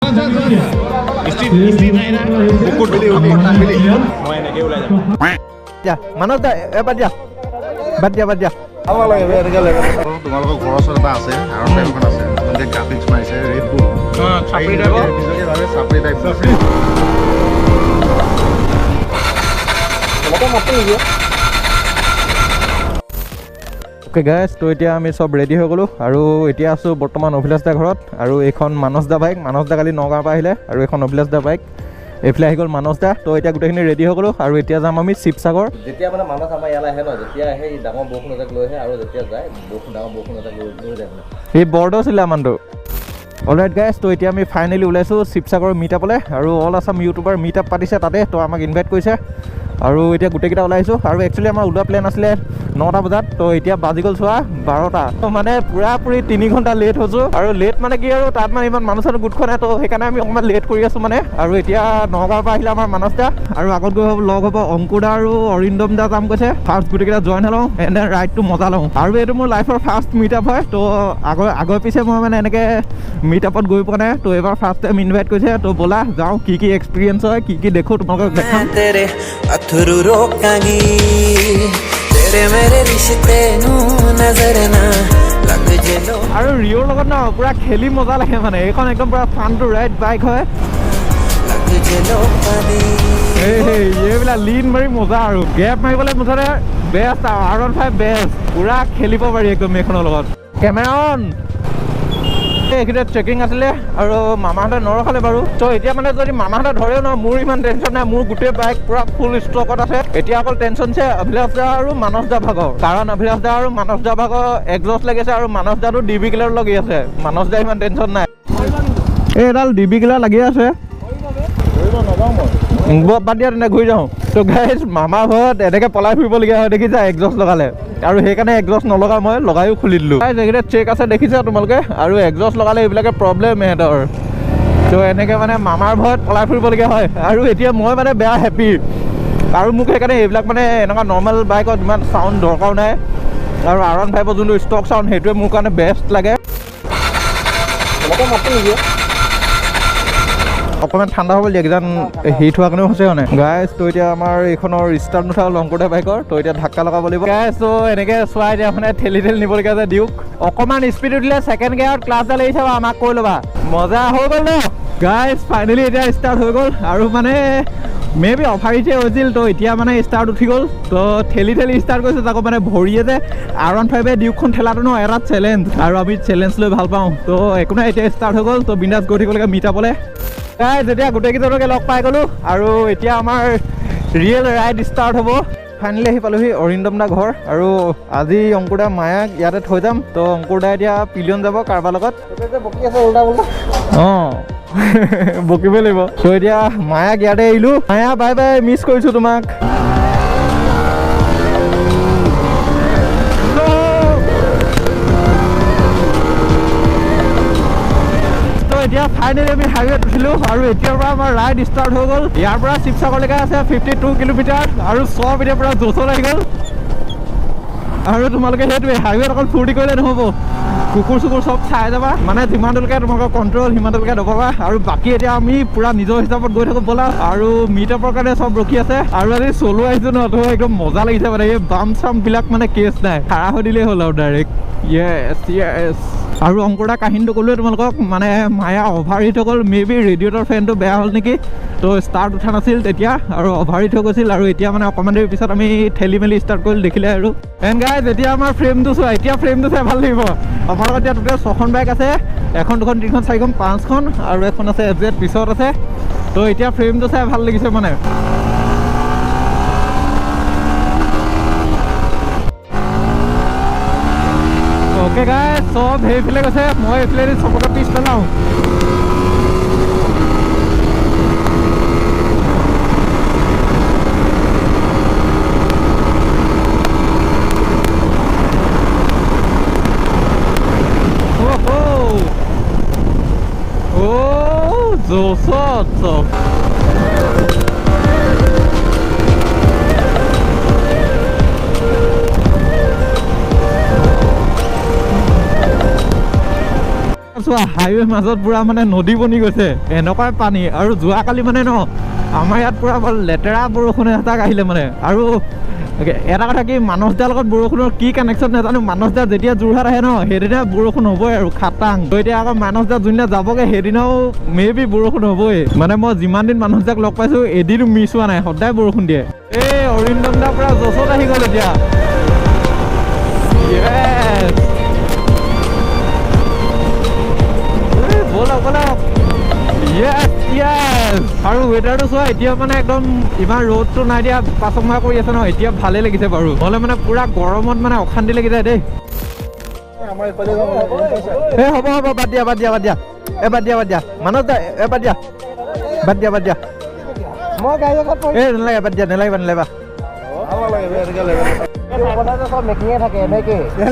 মই এনেকৈ ওলাই যাম। দিয়া মানস দা, এ বাদ দিয়া, বাদ দিয়া, বাদ দিয়া। তোমালোকৰ ঘৰৰ ওচৰত এটা আছে, আৰু এখন আছে নতুনকৈ গ্ৰাফিক্স মাৰিছে, ৰেড বুল। চাপৰি টাইপৰ। নিজকে ভাবে চাপৰি টাইপ। অ'কে গাইজ, তো এতিয়া আমি চব ৰেডি হৈ গ'লোঁ আৰু এতিয়া আছোঁ বৰ্তমান অভিলাষ দা ঘৰত। আৰু এইখন মানস দা বাইক, মানস দা কালি নগাঁৱৰ পৰা আহিলে আৰু এইখন অভিলাষ দা বাইক, এইফালে আহি গ'ল মানস দা। তো এতিয়া গোটেইখিনি ৰেডি হৈ গ'লোঁ আৰু এতিয়া যাম আমি শিৱসাগৰ। যেতিয়া মানে মানস আমাৰ ইয়ালৈ আহে ন, যেতিয়া আহে ই ডাঙৰ বৰষুণ এজাক লৈ আহে আৰু যেতিয়া যায় বৰষুণ, ডাঙৰ বৰষুণ এজাক লৈ যায় মানে। এই বৰদৈচিলা মানুহটো। অলৰাইট গাইজ, তো এতিয়া আমি ফাইনেলি ওলাইছোঁ শিৱসাগৰ মিট আপলৈ আৰু all Assam YouTuber meet up পাতিছে তাতে, তো আমাক ইনভাইট কৰিছে আৰু এতিয়া গোটেইকেইটা ওলাই আহিছোঁ। আৰু একচুৱেলি আমাৰ ওলোৱা প্লেন আছিলে 9টা বজাত, তো এতিয়া বাজি গ'ল চোৱা 12টা, তো মানে পূৰাপুৰি 3 ঘণ্টা লেট হৈছোঁ। আৰু লেট মানে কি আৰু তাত মানে ইমান মানুহ চানুহ গোট খোৱা নাই, তো সেইকাৰণে আমি অকণমান লেট কৰি আছোঁ মানে। আৰু এতিয়া নগাঁৱৰ পৰা আহিলে আমাৰ মানস দা আৰু আগত গৈ লগ হ'ব অংকুৰ দা আৰু অৰিন্দম দা যাম কৈছে। ফাৰ্ষ্ট গোটেইকেইটা জইন হৈ লওঁ, এণ্ড then ৰাইডটো মজা লওঁ। আৰু এইটো মোৰ লাইফৰ ফাৰ্ষ্ট মিট আপ হয়, তো আগৰ পিছে মই মানে এনেকৈ মিট আপত গৈ পোৱা নাই, তো এইবাৰ ফাৰ্ষ্ট টাইম ইনভাইট কৰিছে, তো ব'লা যাওঁ, কি কি এক্সপিৰিয়েঞ্চ হয়, কি কি দেখোঁ তোমালোকক দেখাম। ਤੇਰੇ ਅਥਰੂ ਰੋਕਾਂਗੀ, ਤੇਰੇ ਮੇਰੇ ਰਿਸ਼ਤੇ ਨੂੰ ਨਜ਼ਰ ਨਾ ਲੱਗ ਜੇ ਲੋ। আৰু ৰিঅ'ৰ লগত ন পূৰা খেলি মজা লাগে মানে, এইখন একদম পূৰা ফান টু ৰাইড বাইক হয়। ਲੱਗ ਜੇ ਲੋਕਾਂ ਦੀ। এই এইবিলাক লিন মাৰি মজা আৰু গেপ মাৰিবলৈ মুঠতে বেষ্ট আৰু আৰ ওৱান ফাইভ বেষ্ট, পূৰা খেলিব পাৰি একদম এইখনৰ লগত। কেমেৰা অন, এইখিনিতে ট্ৰেকিং আছিলে আৰু মামাহঁতে নৰখালে বাৰু। ত' এতিয়া মানে যদি মামাহঁতে ধৰেও ন, মোৰ ইমান টেনশ্যন নাই, মোৰ গোটেই বাইক পূৰা ফুল ষ্টকত আছে। এতিয়া অকল টেনশ্যন છે অভিলাষ দা আৰু মানস দা ভাগৰ, কাৰণ অভিলাষ দা আৰু মানস দা ভাগৰ এক্সজষ্ট লাগিছে আৰু মানস দাটো ডি বি কিলাৰ লাগি আছে, মানস দা ইমান টেনশ্যন নাই। এই এডাল ডি বি কিলাৰ লাগি আছে, বাদ দিয়া তেনে ঘূৰি যাওঁ। ত' গাইজ মামা ঘৰত এনেকৈ পলাই ফুৰিবলগীয়া হয় দেখিছা এক্সজষ্ট লগালে, আৰু সেইকাৰণে এক্সজষ্ট নলগাওঁ মই, লগায়ো খুলি দিলোঁ। গাইজ এইকেইটা চেক আছে দেখিছা তোমালোকে, আৰু এক্সজষ্ট লগালে এইবিলাকে প্ৰব্লেম ইহঁতৰ। ত' এনেকৈ মানে মামাৰ ভয়ত পলাই ফুৰিবলগীয়া হয়। আৰু এতিয়া মই মানে বেয়া হেপী, আৰু মোক সেইকাৰণে এইবিলাক মানে এনেকুৱা নৰ্মেল বাইকত ইমান চাউণ্ড দৰকাৰো নাই, আৰু আৰ ওৱান ফাইভৰ যোনটো ষ্টক চাউণ্ড সেইটোৱে মোৰ কাৰণে বেষ্ট লাগে। অকণমান ঠাণ্ডা হ'ব দিয়া, কিজান হিট হোৱাৰ কাৰণেও হৈছে মানে। গাইজ তো এতিয়া আমাৰ এইখনৰ ষ্টাৰ্ট নুঠা হ'ল অংকুৰ দা বাইকৰ, তো এতিয়া ধাক্কা লগাব লাগিব। গাইজ তো এনেকৈ চোৱাই এতিয়া মানে ঠেলি ঠেলি নিবলগীয়া যে দিয়ক, অকণমান স্পীড উঠিলে ছেকেণ্ড গিয়াৰত ক্লাছডাল এৰি চাবা, আমাক কৈ ল'বা। মজা হৈ গ'ল ন গাইজ, ফাইনেলি এতিয়া ষ্টাৰ্ট হৈ গ'ল। আৰু মানে মে বি অফাৰ হিটে হৈছিল, তো এতিয়া মানে ষ্টাৰ্ট উঠি গ'ল। তো ঠেলি ঠেলি ষ্টাৰ্ট কৰিছোঁ, তাকো মানে ভৰিয়ে যে আৰ ওৱান ফাইভে ডিউকখন ঠেলাটো ন এটা চেলেঞ্জ, আৰু আমি চেলেঞ্জ লৈ ভাল পাওঁ। তো একো নাই, এতিয়া ষ্টাৰ্ট হৈ গ'ল, তো বিন্দাছ গৈ থাকিব লাগে মিট আপলৈ। গাইজ এতিয়া গোটেইকেইজনকে লগ পাই গ'লোঁ আৰু এতিয়া আমাৰ ৰিয়েল ৰাইড ষ্টাৰ্ট হ'ব। ফাইনেলি আহি পালোহি অৰিন্দম দা ঘৰ, আৰু আজি অংকুৰ দা মায়াক ইয়াতে থৈ যাম। তো অংকুৰ দা এতিয়া পিলিয়ন যাব কাৰোবাৰ লগত, অঁ বকিবই লাগিব। তো এতিয়া মায়াক ইয়াতে এৰিলোঁ। মায়া বাই বাই, মিছ কৰিছোঁ তোমাক। এতিয়া ফাইনেলি আমি হাইৱেত উঠিলোঁ আৰু এতিয়াৰ পৰা আমাৰ ৰাইড ষ্টাৰ্ট হৈ গ'ল। ইয়াৰ পৰা শিৱসাগৰলৈকে আছে 52 কিলোমিটাৰ আৰু চব এতিয়া পূৰা জোচত আহি গ'ল। আৰু তোমালোকে সেইটোৱে হাইৱেত অকল ফূৰ্তি কৰিলে নহ'ব, কুকুৰ চুকুৰ চব চাই যাবা, মানে যিমানটোলৈকে তোমালোকৰ কণ্ট্ৰল সিমানটোলৈকে নকবা। আৰু বাকী এতিয়া আমি পূৰা নিজৰ হিচাপত গৈ থাকোঁ ব'লা। আৰু মিট আপৰ কাৰণে চব ৰখি আছে। আৰু আজি চলো আহিছোঁ ন, তো একদম মজা লাগিছে মানে, এই বাম চামবিলাক মানে কেছ নাই, খাৰা হৈ দিলেই হ'ল আৰু ডাইৰেক্ট। য়েছ য়েছ। আৰু অংকুৰ দা কাহিনীটো ক'লোৱে তোমালোকক, মানে মায়া অভাৰ হিট হৈ গ'ল, মে বি ৰেডিয়েটৰ ফেনটো বেয়া হ'ল নেকি, তো ষ্টাৰ্ট উঠা নাছিল তেতিয়া আৰু অভাৰ হিট হৈ গৈছিল। আৰু এতিয়া মানে অকণমান দেৰিৰ পিছত আমি ঠেলি মেলি ষ্টাৰ্ট কৰিলোঁ, দেখিলে আৰু। এণ্ড গাইজ এতিয়া আমাৰ ফ্ৰেমটো চোৱা, এতিয়া ফ্ৰেমটো চাই ভাল লাগিব। আমাৰ লগত এতিয়া টোটেল 6খন বাইক আছে, এখন দুখন তিনিখন চাৰিখন পাঁচখন, আৰু এখন আছে এফ জেড পিছত আছে। তো এতিয়া ফ্ৰেমটো চাই ভাল লাগিছে মানে। অ'কে গাইজ চব সেইফালে গৈছে, মই এইফালে চবকে পিছ পেলাওঁ। জোচত চব। চোৱা, হাইৱে মাজত পূৰা মানে নদী বনি গৈছে, এনেকুৱাই পানী। আৰু যোৱাকালি মানে ন আমাৰ ইয়াত পূৰা লেতেৰা বৰষুণ এজাক আহিলে মানে। আৰু এটা কথা কি, মানস দাৰ লগত বৰষুণৰ কি কানেকশ্যন নাজানো, মানস দা যেতিয়া যোৰহাট আহে ন সেইদিনা বৰষুণ হ'বই আৰু খাটাং। তো এতিয়া আকৌ মানস দা যোনদিনা যাবগৈ সেইদিনাও মে বি বৰষুণ হ'বই। মানে মই যিমান দিন মানস দাক লগ পাইছোঁ এদিনো মিছ হোৱা নাই, সদায় বৰষুণ দিয়ে। এই অৰিন্দম দা পূৰা য'চত আহি গ'ল এতিয়া। ব'লক ব'লক, য়েছ য়েছ। আৰু ৱেডাৰটো চোৱা এতিয়া মানে একদম ইমান ৰ'দটো নাই দিয়া, পাচমা কৰি আছে ন, এতিয়া ভালেই লাগিছে বাৰু। নহ'লে মানে পূৰা গৰমত মানে অশান্তি লাগি যায় দেই। এই হ'ব হ'ব, বাদ দিয়া বাদ দিয়া বাদ দিয়া, এই বাদ দিয়া বাদ দিয়া, মানস দা এই বাদ দিয়া বাদ দিয়া বাদ দিয়া, এই নালাগে বাদ দিয়া, নালাগিবা নালাগিবা।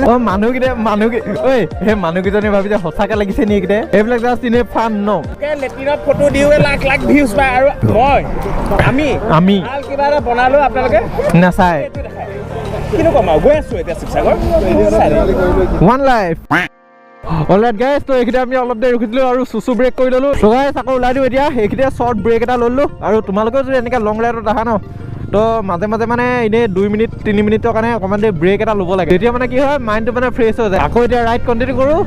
অ মানুহকেইটা, মানুহ ঐ সেই মানুহকেইজনী ভাবিছে সঁচাকে লাগিছে নি এইকেইটাই, এইবিলাক জাষ্ট এনেই ফান ন। লেট্ৰিনত ফটো দিওঁ লাখ লাখ ভিউজ পায়, আৰু মই আমি আমি ভাল কিবা এটা বনালো আপোনালোকে নাচায়। কিনো ক'ম আৰু, গৈ আছো এতিয়া Sivasagar. One life. Alright guys, তো এইখিনিতে আমি অলপ দেৰি ৰখিছিলোঁ আৰু চুচু ব্ৰেক কৰি ল'লোঁ। চ' গাইজ আকৌ ওলাই দিওঁ এতিয়া, এইখিনিতে শ্বৰ্ট ব্ৰেক এটা ল'লোঁ। আৰু তোমালোকেও যদি এনেকৈ লং ৰাইডত আহা ন, তো মাজে মাজে মানে এনেই 2 মিনিট 3 মিনিটৰ কাৰণে অকণমান দেৰি ব্ৰেক এটা ল'ব লাগে, তেতিয়া মানে কি হয় মাইণ্ডটো মানে ফ্ৰেছ হৈ যায়। আকৌ এতিয়া ৰাইড কণ্টিনিউ কৰোঁ।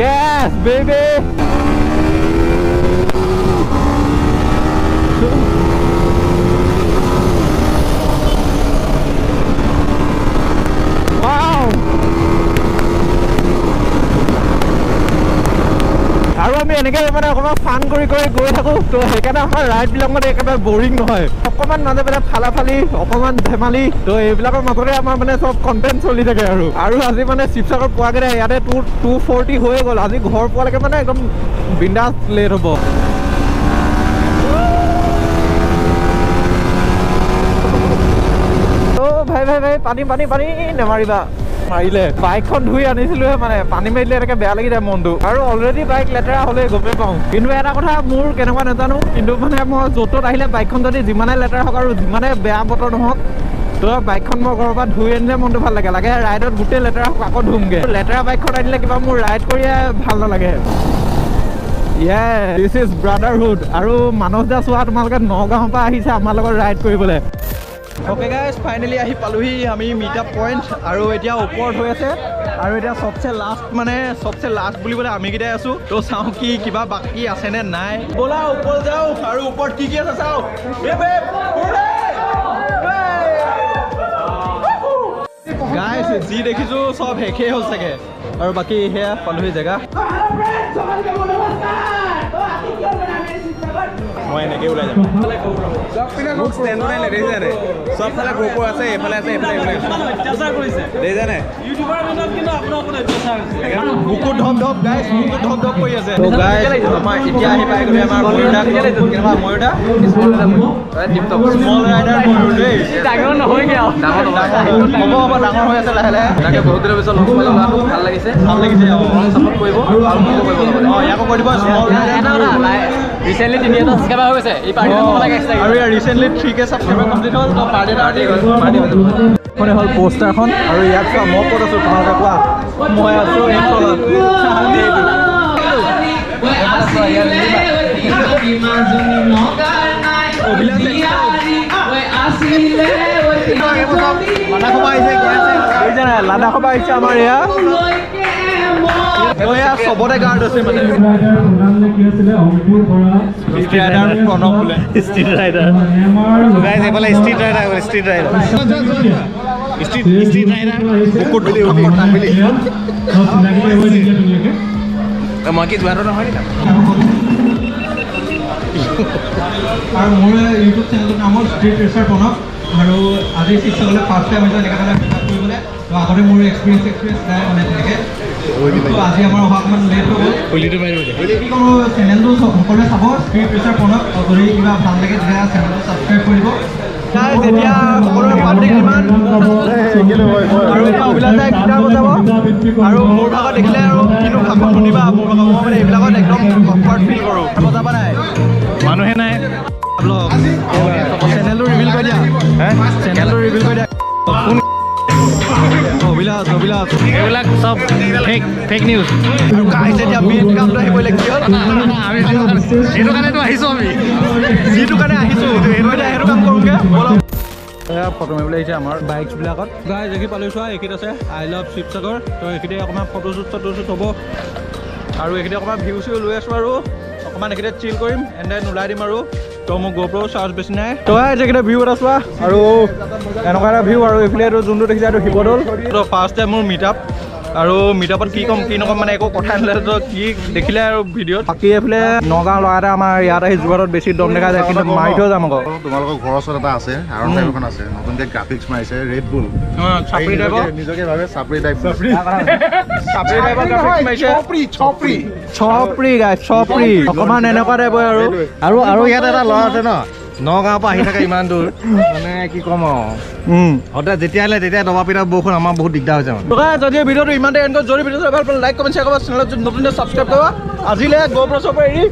য়েছ বেবি, আৰু আমি এনেকৈ মানে অকণমান ফান কৰি কৰি গৈ থাকোঁ, তো সেইকাৰণে আমাৰ ৰাইডবিলাক মানে একেবাৰে বৰিং নহয়, অকণমান মাজে মাজে ফালাফালি, অকণমান ধেমালি, তো এইবিলাকৰ মাজতে আমাৰ মানে চব কণ্টেণ্ট চলি থাকে। আৰু আৰু আজি মানে শিৱসাগৰ পোৱাগৈ নাই, ইয়াতে 2:40 হৈয়ে গ'ল। আজি ঘৰ পোৱালৈকে মানে একদম বিন্দাছ লেট হ'ব। অ' ভাই ভাই ভাই, পানী পানী পানী নেমাৰিবা, মাৰিলে বাইকখন ধুই আনিছিলোহে, মানে পানী মাৰিলে এনেকৈ বেয়া লাগি যায় মনটো। আৰু অলৰেডি বাইক লেতেৰা হ'লে গমেই পাওঁ। কিন্তু এটা কথা মোৰ কেনেকুৱা নাজানো, কিন্তু মানে মই য'ত ত'ত আহিলে বাইকখন যদি যিমানে লেতেৰা হওক আৰু যিমানে বেয়া বতৰ নহওক, তো বাইকখন মই ঘৰৰ পৰা ধুই আনিলে মনটো ভাল লাগে। লাগে ৰাইডত গোটেই লেতেৰা হওক আকৌ ধুমগৈ, লেতেৰা বাইকখন আনিলে কিবা মোৰ ৰাইড কৰিয়ে ভাল নালাগে। Yes, this is brotherhood. আৰু মানস দা চোৱা, তোমালোকে নগাঁৱৰ পৰা আহিছে আমাৰ লগত ৰাইড কৰিবলৈ। অ'কে গাইজ, ফাইনেলি আহি পালোহি আমি মিট আপ পইণ্ট। আৰু এতিয়া ওপৰত হৈ আছে, আৰু এতিয়া চবচে লাষ্ট, মানে চবচে লাষ্ট বুলিবলৈ আমিকেইটাই আছোঁ। তো চাওঁ কি কিবা বাকী আছেনে নাই। ব'লা ওপৰত যাওঁ, আৰু ওপৰত কি কি আছে চাওঁ। গাইজ যি দেখিছোঁ চব শেষেই হ'ল চাগে। আৰু বাকী সেয়া পালোহি জেগা। মই এনেকৈ ওলাই যাম। চবফালে গোপৰ আছে, এইফালে আছে, এইফালে দেখিছেনে? বুকু ধপ ধপ গাইজ, বুকু ধপ ধপ কৰি আছে। গাইজ আমাৰ এতিয়া আহি পাই গ'লো আমাৰ ময়ূৰদা। কেনেকুৱা ময়ূৰদা? স্মল ৰাইডাৰ ময়ূৰ দেই, ডাঙৰ নহয়গৈ আৰু। হ'ব হ'ব, ডাঙৰ হৈ আছে লাহে লাহে। তাকে বহুত দিনৰ পিছত লগ পালোঁ, ল'ৰাটোক ভাল লাগিছে, ভাল লাগিছে। ছাপোৰ্ট কৰিব আৰু মোকো কৰিব লগতে। অঁ ইয়াকো কৈ দিব স্মল এটা ৰাইডাৰ। ৰিচেণ্টলি 3000 ছাবস্ক্ৰাইবাৰ হৈ গৈছে, এই পাৰ্টি এটা লাগে এক্সট্ৰা। আৰু ইয়াৰ ৰিচেণ্টলি 3K subscriber complete হ'ল, তো পাৰ্টি এটা পাৰ্টি হৈ পাৰ্টি হৈ যাব। এইখনে হ'ল পোষ্টাৰখন। আৰু ইয়াত চোৱা মই ক'ত আছোঁ তোমালোকে কোৱা, মই আছোঁ এই তলত। লাডাখৰ পৰা আহিছে আমাৰ এয়া। এয়া চবতে গাৰ্ড আছে মানে। ষ্ট্ৰীট ৰাইডাৰ প্ৰণৱ বোলে, ষ্ট্ৰীট ৰাইডাৰ এইফালে, street rider, street rider, street rider. মই কি যোৱাটো নহয় নেকি? আৰু মোৰ ইউটিউব চেনেলটোৰ নাম হ'ল ষ্ট্ৰীট ৰেচাৰ প্ৰণৱ। আৰু আজি শিৱসাগৰলৈ ফাৰ্ষ্ট টাইম হৈছে এনেকৈ মানে মেকআপ কৰিবলৈ। তো আগতে মোৰ এক্সপিৰিয়েঞ্চ নাই মানে তেনেকৈ। তো আজি আমাৰ অহা অকণমান লেট হৈ গ'ল। কি কৰোঁ, চেনেলটো সকলোৱে চাব, ষ্ট্ৰীট ৰেচাৰ প্ৰণৱ। যদি কিবা ভাল লাগে তেতিয়া চেনেলটো ছাবস্ক্ৰাইব কৰিব। যেতিয়া সকলোৰে পাব্লিক ইমান, আৰু এতিয়া অভিলাষ দাই গীটাৰ বজাব, আৰু মোৰ ভাগত দেখিলে আৰু কিনো ভাষণ শুনিবা মোৰ ভাগত। মই মানে এইবিলাকত একদম কমফৰ্ট ফিল কৰোঁ। বজাবা নাই, মানুহে নাই। চেনেলটো ৰিভিল কৰি দিয়া, চেনেলটো ৰিভিল কৰি দিয়া। অভিলাষ, অভিলাষ এইবিলাক চব চব ফেক ফেক নিউজ। এতিয়া মেইন কামটো আহিব লাগিব। কি হ'ল? সেইটো কাৰণেতো আহিছোঁ আমি। যিটো কাৰণে আহিছোঁ, সেইটো এতিয়া সেইটো কাম কৰোঁগৈ ব'লক। এয়া ফটো মাৰিবলৈ আহিছে আমাৰ বাইকছবিলাকত। গাইজ, দেখি পালোঁ, চোৱা, এইখিনিত আছে "আই লাভ শিৱসাগৰ"। তো এইখিনিতে অকণমান ফটোশ্বুট চটোশ্বুট হ'ব আৰু এইখিনিতে অকণমান ভিউ চিউ লৈ আছোঁ আৰু অকণমান এইখিনিতে চিল কৰিম, এণ্ড then ওলাই দিম আৰু। তো মোৰ গ'প্ৰ' চাৰ্জ বেছি নাই। তো গাইজ, এইখিনিতে ভিউ এটা চোৱা আৰু এনেকুৱা এটা ভিউ। আৰু এইফালে এইটো যোনটো দেখিছা, এইটো শিৱদৌল। তো ফাৰ্ষ্ট টাইম মোৰ মিটআপ আৰু মিটআপত কি ক'ম কি নক'ম, মানে একো কথাই নোলালে। তো কি দেখিলে আৰু ভিডিঅ'ত। বাকী এইফালে নগাঁও ল'ৰা এটা আমাৰ ইয়াত আহি যোৰহাটত বেছি দম দেখা যায়, কিন্তু মাৰি থৈ যাম আকৌ। তোমালোকৰ ঘৰৰ ওচৰত এটা আছে, আৰু এখন আছে, নতুনকে গ্ৰাফিক্স মাৰিছে, ৰেড বুল। চাপৰি টাইপৰ। নিজকে ভাবে চাপৰি টাইপ। চাপৰি টাইপৰ গ্ৰাফিক্স মাৰিছে। চপৰি। চপৰি গাইজ, চপৰি, অকণমান এনেকুৱা টাইপৰ আৰু। আৰু ইয়াত এটা ল'ৰা আছে ন, নগাঁৱৰ পৰা আহি থাকে ইমান দূৰ, মানে কি ক'ম আৰু, সদায় যেতিয়া আহিলে তেতিয়া দবা পিটা বৰষুণ, আমাৰ বহুত দিগদাৰ হৈছে মানে। তো guys, যদি ভিডিঅ'টো ইমানতে এণ্ড কৰোঁ। যদি ভিডিঅ'টো ভাল পালে লাইক, কমেণ্ট, শ্বেয়াৰ কৰিব, চেনেলত যদি নতুন ছাবস্ক্ৰাইব কৰিব। আজিলে গ'প্ৰ চপ্ৰ এৰি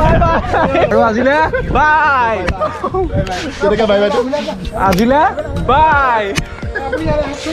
বাই বাই আৰু আজিলে বাই। কেনেকৈ বাই বাইটো? আজিলে বাই।